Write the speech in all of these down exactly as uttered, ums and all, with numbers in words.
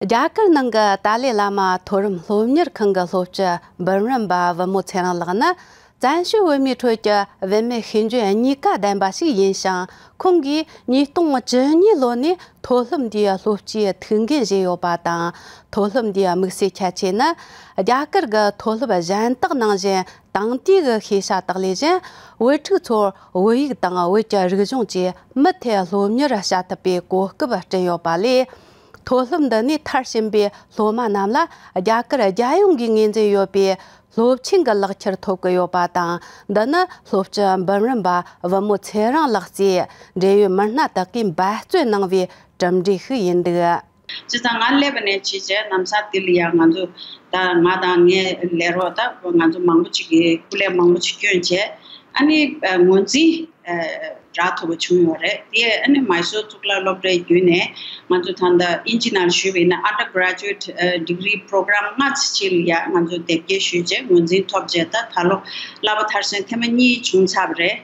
རྒྱ་གར་ནང་གི་ཏཱ་ལའི་བླ་མ་མཐོ་རིམ་སློབ་གཉེར་ཁང་གི་སློབ་སྤྱི་འབུམ་རམས་པ་བུ་མོ་ཚེ་རིང་ལགས་ནི། བཙན་བྱོལ་བོད་མིའི་ཁྲོད་ཀྱི་བུད་མེད་ཤེས་འཇོན་གཉིས་ཀ་ལྡན་པ་ཞིག་ཡིན་ཞིང་། ཁོང་གིས་ཉིས་སྟོང་བཅུ་གཉིས་ལོ་ནས་མཐོ་སློབ་འདིའི་སློབ་སྤྱིའི་ཐུགས་འགན་བཞེས་ཡོད་པ་དང་། མཐོ་སློབ་འདིའི་དམིགས་བསལ་ཁྱད་ཆོས་ནི། རྒྱ་གར་གྱི་མཐོ་སློབ་གཞན་དག་ནང་བཞིན་དེང་དུས་ཀྱི་ཤེས་བྱ་དག་ལས་གཞན། བུ་ཕྲུག་ཚོར་བོད་ཡིག་དང་བོད་ཀྱི་རིག་གཞུང་བཅས་མུ་མཐུད་སློབ་གཉེར་བྱ་ཐུབ་པའི་གོ་སྐབས་བསྐྲུན་ཡོད་པ་ལས། མཐོ་སློབ་འདི་ནས་མཐར་ཕྱིན་པའི་སློབ་མ་རྣམས་ལ་རྒྱ་གར་རྒྱལ་ཡོངས་ཀྱི་ངོས་འཛིན་ཡོད་པའི་སློབ་ཆེན་གྱི་ལག་ཁྱེར་ཐོབ་ཀྱི་ཡོད་པ་དང་། འདི་ནི་སློབ་སྤྱི་འབུམ་རམས་པ་བུ་མོ་ཚེ་རིང་ལགས་ཀྱིས་འབྲེལ་ཡོད་མི་སྣ་དག་གིས་འབད་བརྩོན་གནང་བའི་གྲུབ་འབྲས་ཤིག་ཡིན་འདུག། བྱས་ཙང་ང་སླེབས་པ་ནས་བྱས་རྗེས་ལམ་སང་དེ་ལ་ཡང་ང་ཚོ་ད་ང་དང་ངའི་ལས་རོགས་ད་ང་ཚོ་མང་པོ་ཅིག་གིས་སྐུ་ལས་མང་པོ་ཅིག་བསྐྱོན་བྱས། ཨ་ནི་ཨ་ངོས་འཛིན་ཨ་རག་ཐུབ་པ་བྱུང་ཡོད་རེད། དེ་ཨ་ནི་མའི་སོར་གཙུག་ལག་སློབ་གྲྭའི་བརྒྱུད་ནས་ང་ཚོ་ད་ལྟ་དབྱིན་ཇི་ནང་ཞུས་པ་ཡིན་ན་undergraduate degree program ལྔ་ཙམ་ཅིག་ལ་ཡང་ང་ཚོ་དེབ་སྐྱེལ་ཞུས་བྱས་ངོས་འཛིན་ཐོབ་བྱས། ད་ད་ལོ་བསླབ་པ་མཐར་སོན་ཐེངས་མ་གཉིས་བྱུང་ཚར་བ་རེད།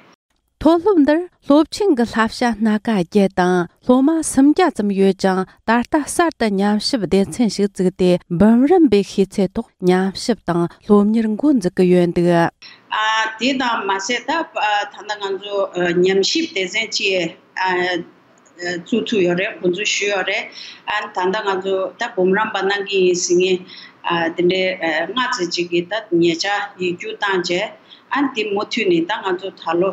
མཐོ་སློབ་འདིར་སློབ་ཆེན་གྱི་བསླབ་བྱ་སྣ་ཁ་བརྒྱད་དང་སློབ་མ་སུམ་བརྒྱ་ཙམ་ཡོད་ཅིང་། ད་ལྟ་གསར་དུ་ཉམས་ཞིབ་སྡེ་ཚན་ཞིག་བཙུགས་ཏེ་འབུམ་རམས་པའི་ཤེས་ཚད་ཐོག་ཉམས་ཞིབ་དང་སློབ་གཉེར་འགོ་འཛུགས་ཀྱི་ཡོད་འདུག། ཨ་དེ་དང་མ་ཟད་ད་ཨ་ད་ལྟ་ང་ཚོ་ཨ་ཉམས་ཞིབ་སྡེ་ཚན་གཅིག་ཨ་ཨ་བཙུགས་ཐུབ་ཡོད་རེད། འགོ་འཛུགས་ཞུས་ཡོད་རེད། ཨ་ད་ལྟ་ང་ཚོ་ད་འབུམ་རམས་པ་གནང་གི་ཡིན་ཟེར་མཁན་ཨ་དེ་འདྲའི་ཨ་ལྔ་ཙམ་ཅིག་གིས་ད་ཉེ་ཆར་ཡིག་རྒྱུགས་བཏང་བྱས། ཨ་དེ་མུ་མཐུད་ནས་ད་ང་ཚོ་ད་ལོ་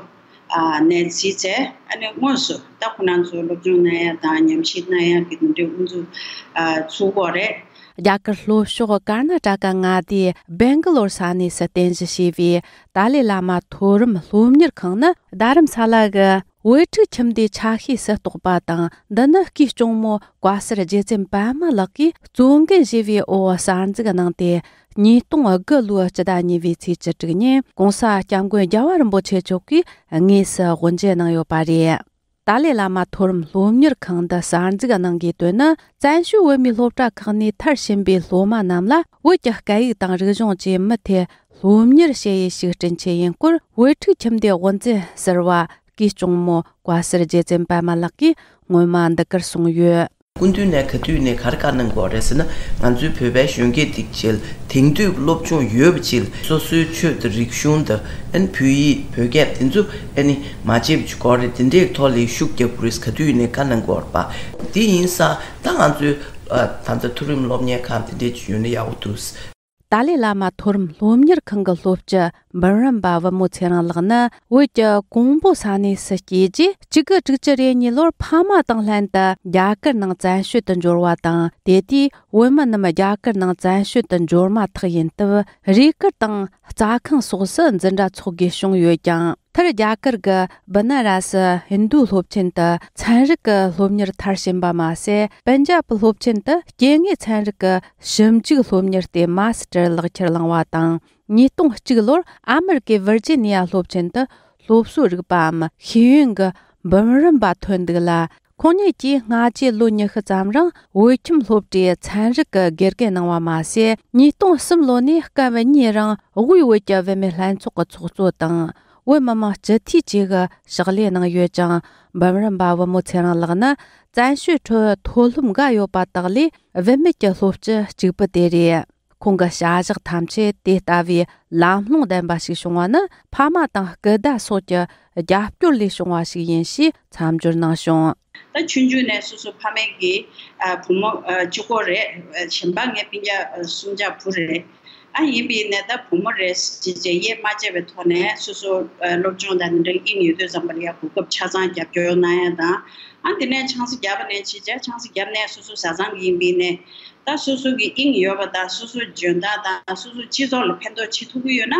ཨ་ནས་གཟིགས་བྱས། ཨ་ནི་དངོས་སུ་ད་ཁོ་རང་ཚོ་སློབ་སྦྱོང་གནང་ཡ་དང་ཉམས་ཞིབ་གནང་ཡ་གི་དེ་འདྲའི་དབུ་འཛུགས་ཨ་ཚུགས་ཀྱི་ཡོད་རེད། རྒྱ་གར་ལྷོ་ཕྱོགས་ཀར་ན་ཊ་ཀ་མངའ་སྡེའི་སྦེང་ག་ལོར་ས་གནས་སུ་རྟེན་གཞི་བྱས་པའི་ཏཱ་ལའི་བླ་མ་མཐོ་རིམ་སློབ་གཉེར་ཁང་ནི། རྡ་རམ་ས་ལ་གི་བོད་ཕྲུག་ཁྱིམ་སྡེའི་ཆ་ཤས་སུ་གཏོགས་པ་དང་། འདི་ནི་སྐུའི་གཅུང་མོ་བཀའ་ཟུར་རྗེ་བཙུན་པད་མ་ལགས་ཀྱིས་གཙོ་འགན་བཞེས་པའི་འོག་གསར་འཛུགས་གནང་སྟེ། ཉིས་སྟོང་དགུ་ལོའི་སྤྱི་ཟླ་གཉིས་པའི་ཚེས་བཅུ་དྲུག་ཉིན་༸གོང་ས་༸སྐྱབས་མགོན་རྒྱལ་བ་རིན་པོ་ཆེ་མཆོག་གིས་དངོས་སུ་དབུ་འབྱེད་གནང་ཡོད་པ་རེད། ཏཱ་ལའི་བླ་མ་མཐོ་རིམ་སློབ་གཉེར་ཁང་འདི་གསར་འཛུགས་གནང་དགོས་དོན་ནི། བཙན་བྱོལ་བོད་མིའི་སློབ་གྲྭ་ཁག་ནས་མཐར་ཕྱིན་པའི་སློབ་མ་རྣམས་ལ་བོད་ཀྱི་སྐད་ཡིག་དང་རིག་གཞུང་བཅས་མུ་མཐུད་སློབ་གཉེར་བྱེད་ཡུལ་ཞིག་བསྐྲུན་ཆེད་ཡིན་སྐོར། བོད་ཕྲུག་ཁྱིམ་སྡེའི་དབུ་འཛིན་ཟུར་པ་སྐུའི་གཅུང་མོ་བཀའ་ཟུར་རྗེ་བཙུན་པད་མ་ལགས་ཀྱིས་སྔོན་མ་འདི་གར་གསུངས་ཡོད། སྐུ་མདུན་ནས་ག་དུས་ནས་ག་རེ་བཀའ་གནང་དགོས་རེད་ཟེར་ན། ང་ཚོའི་བོད་པའི་གཞོན་སྐྱེས་འདི་ཕྱིར་དེང་དུས་སློབ་སྦྱོང་ཡོད་པ་ཕྱིར་སོ་སོའི་ཆོས་དང་རིག་གཞུང་དང་ཨ་ནི་བོད་ཡིག་བོད་སྐད་དེ་ཚོ་ཨ་ནི་མ་བརྗེད་པ་ཅིག་དགོས་རེད། དེ་འདྲའི་ཐོག་ལ་ཤུགས་རྒྱག་དགོས་རེད་ཟེར་ག་དུས་ནས་བཀའ་གནང་དགོས་རེད་པ། དེ་ཡིན་ཙང་ད་ང་ཚོའི་ཨ་ད་ལྟ་མཐོ་རིམ་སློབ་གཉེར་ཁང་དེ་འདྲའི་ཅིག་ཡོད་ན་ཡག་པོ་འདུག། ཏཱ་ལའི་བླ་མ་མཐོ་རིམ་སློབ་གཉེར་ཁང་གི་སློབ་སྤྱི་འབུམ་རམས་པ་བུ་མོ་ཚེ་རིང་ལགས་ནི། བོད་ཀྱི་ཀོང་པོ་ས་གནས་སུ་སྐྱེས་རྗེས་གཅིག་དགུ་དྲུག་ཅུ་རེ་གཉིས་ལོར་ཕ་མ་དང་ལྷན་དུ་རྒྱ་གར་ནང་བཙན་བྱོལ་དུ་འབྱོར་བ་དང་། དེ་དུས་བོད་མི་རྣམས་རྒྱ་གར་ནང་བཙན་བྱོལ་དུ་འབྱོར་མ་ཐག་ཡིན་སྟབས། རས་གུར་དང་རྩྭ་ཁང་སོགས་སུ་འཛིན་གྲྭ་འཚོགས་དགོས་བྱུང་ཡོད་ཀྱང་། མཐར་རྒྱ་གར་གྱི་བི་ན་ར་སི་ཧིན་རྡུ་སློབ་ཆེན་དུ་ཚན་རིག་གི་སློབ་གཉེར་མཐར་ཕྱིན་པ་མ་ཟད། པན་ཇབ་སློབ་ཆེན་དུ་སྐྱེ་དངོས་ཚན་རིག་གི་ཞིབ་འཇུག་སློབ་གཉེར་ལྟེ་མ་སི་ཊར་ལག་ཁྱེར་བླངས་བ་དང་། ཉིས་སྟོང་གཅིག་ལོར་ཨ་མི་རི་ཀའི་ཝིར་ཇི་ནི་ཡ་སློབ་ཆེན་དུ་སློབ་གསོའི་རིག་པའམ་ཤེས་ཡོན་གྱི་འབུམ་རམས་པ་ཐོན་འདུག་ལ། ཁོང་ཉིད་ཀྱིས་སྔ་རྗེས་ལོ་ཉི་ཤུ་ཙམ་རིང་བོད་ཁྱིམ་སློབ་གྲྭའི་ཚན་རིག་གི་དགེ་རྒན་གནང་བ་མ་ཟད། ཉིས་སྟོང་གསུམ་ལོ་ནས་སྐབས་གཉིས་རིང་དབུས་བོད་ཀྱི་བུད་མེད་ལྷན་ཚོགས་ཀྱི་ཚོགས་གཙོ་དང་། བོད་མི་མང་སྤྱི་འཐུས་བཅས་ཀྱི་ཕྱག་ལས་གནང་ཡོད་ཅིང་། འབུམ་རམས་པ་བུ་མོ་ཚེ་རིང་ལགས་ནི་བཙན་བྱོལ་ཁྲོད་མཐོ་སློབ་འགའ་ཡོད་པ་དག་ལས་བུད་མེད་ཀྱི་སློབ་སྤྱི་གཅིག་པུ་དེ་རེད། ཁོང་གི་བྱ་གཞག་ཐམས་ཅད་དེ་ལྟ་བུའི་ལམ་ལྷོང་ལྡན་པ་ཞིག་བྱུང་བ་ནི། ཕ་མ་དང་སྐུ་ཟླ་སོགས་ཀྱི་རྒྱབ་སྐྱོར་ལས་བྱུང་བ་ཞིག་ཡིན་ཞེས་མཚམས་སྦྱོར་གནང་བྱུང་། ད་ཆུང་ཆུང་ནས་སོ་སོ་ཕ་མས་ཀྱིས་ཨ་བུ་མོ་ཨ་གཅིག་པོ་རེད། ཨ་གཞན་པ་ངའི་སྤུན་ཀྱག་ཨ་གསུམ་ཆ་བུ་རེད། ཨ་ཡིན་པའི་ནས་ད་བུ་མོ་རེད་ཟེར་བྱས་དབྱེ་མ་བྱས་པའི་ཐོག་ནས་སོ་སོ་ཨ་སློབ་སྦྱོང་དང་འདི་འདྲ་དབྱིངས་ཡོད་དུས་ཙམ་པ་ལ་ཡ་གོ་སྐབས་ཆ་ཚང་རྒྱབ་སྐྱོར་གནང་ཡ་དང་། ཨ་འདི་ནས་ཆང་ས་བརྒྱབ་པ་ནས་བྱས་བྱས་ཆང་ས་བརྒྱབ་ནས་སོ་སོ་བཟའ་ཚང་གི་ཡིན་པའི་ནས། ད་སོ་སོ་གི་དབྱིངས་ཡོད་པ་དང་སོ་སོའི་འཇོན་ཐང་དང་སོ་སོའི་སྤྱི་ཚོགས་ལ་ཕན་ཐོགས་བྱེད་ཐུབ་ཀྱི་ཡོད་ན།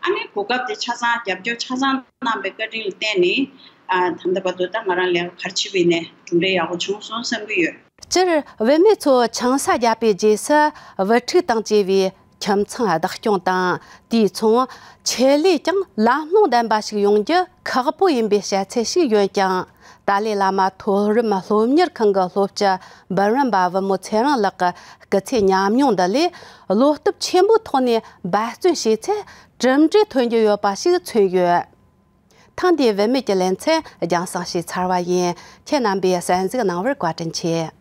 ཨ་ནི་གོ་སྐབས་དེ་ཆ་ཚང་རྒྱབ་སྐྱོར་ཆ་ཚང་གནང་བའི་བཀའ་དྲིན་ལ་བརྟེན་ནས། ཨ་ད་ལྟ་བར་དུ་ད་ང་རང་ལས་ཀ་ག་རེ་བྱེད་པ་ཡིན་ནའི་གྲུབ་འབྲས་ཡག་པོ་བྱུང་སོང་བསམ་གྱི་ཡོད། སྤྱིར་བུད་མེད་ཚོ་ཆང་ས་བརྒྱབ་པའི་རྗེས་སུ་བུ་ཕྲུག་དང་བཅས་པའི་ཁྱིམ་ཚང་བདག་སྐྱོང་དང་། དེའི་མཚུངས་ཆེད་ལས་ཀྱང་ལམ་ལྷོང་ལྡན་པ་ཞིག་ཡོང་རྒྱུ་ཁག་པོ་ཡིན་པའི་བཤད་ཚུལ་ཞིག་ཡོད་ཀྱང་། ཏཱ་ལའི་བླ་མ་མཐོ་རིམ་སློབ་གཉེར་ཁང་གི་སློབ་སྤྱི་འབུམ་རམས་པ་བུ་མོ་ཚེ་རིང་ལགས་ཀྱི་སྐུ་ཚེ་ཉམས་མྱོང་འདི་ལས། བློ་སྟོབས་ཆེན་པོའི་ཐོག་ནས་འབད་བརྩོན་བྱས་ཚེ་གྲུབ་འབྲས་ཐོན་རྒྱུ་ཡོད་པ་ཞིག་མཚོན་ཡོད། ཐེངས་འདིའི་བུད་མེད་ཀྱི་ལེ་ཚན་རྒྱང་སྲིང་ཞུས་ཚར་བ་ཡིན། ཁྱེད་རྣམ་པས་གསན་གཟིགས་གནང་བར་བཀའ་དྲིན་ཆེ།